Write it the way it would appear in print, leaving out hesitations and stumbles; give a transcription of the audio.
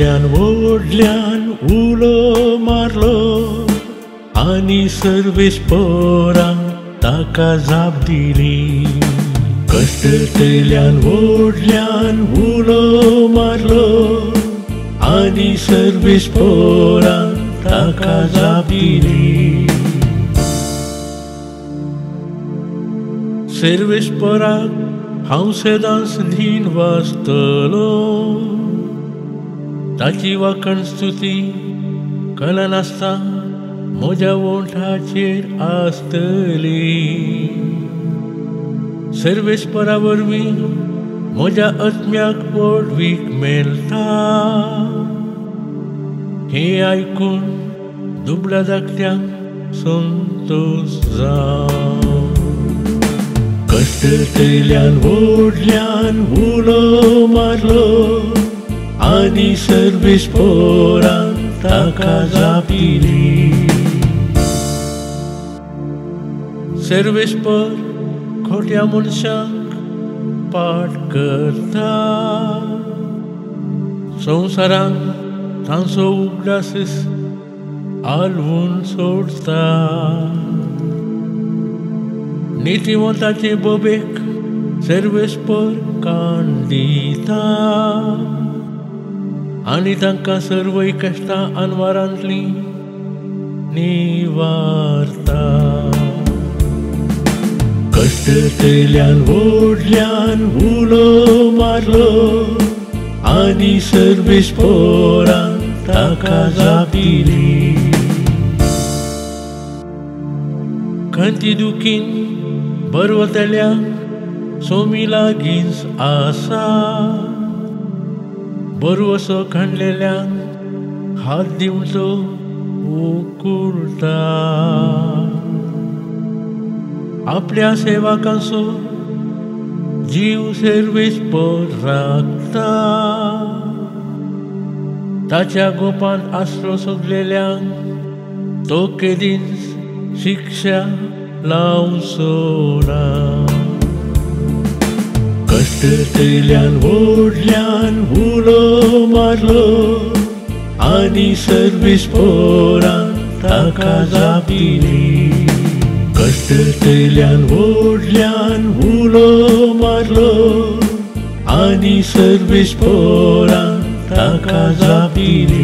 कश्टतल्यान व्हडल्यान उलो मारलो आनी सर्वेस्परान ताका जाप दिली। कश्टतल्यान व्हडल्यान उलो मारलो आनी सर्वेस्परान ताका जाप दिली। सर्वेस्पराक हांव सदांच धीन वाचतलो, ताची वाकण स्तुती कळनासता म्हज्या ओंठाचेर आसतली। सर्वेस्परा वरवीं म्हज्या आत्म्याक व्हडवीक मेळटा, हें आयकून दुबळ्या धाकट्यांक संतोश जावं। कश्टतल्यान व्हडल्यान उलो मारलो आनी सर्वेस्परान ताका जाप दिली। सर्वेस्पर खोट्या मनशांक पाठ करता, संवसारांत तांचो उगडास आलवून सोडता। नितिवंताचे बोबेक सर्वेस्पर कान दिता आनी तांकां सर्वय कश्टां अनवारांतलीं निवारता। कश्टतल्यान व्हडल्यान उलो मारलो आनी सर्वेस्परान ताका जाप दिली। खंती दुखीन बरवतल्यांक सोमी लागींच आसा, बरवसो खणलेल्यांक हात दिवचो उकुळटा। आपल्या सेवकांचो जीव सर्वेस्पर राखता, ताच्या गोपांत आसरो सोदलेल्यांक तो केदींच शिक्षा लावचो ना। कश्टतल्यान व्हडल्यान उलो मारलो आनी सर्वेस्परान ताका जाप दिली। कश्टतल्यान व्हडल्यान उलो मारलो आनी सर्वेस्परान ताका जाप दिली।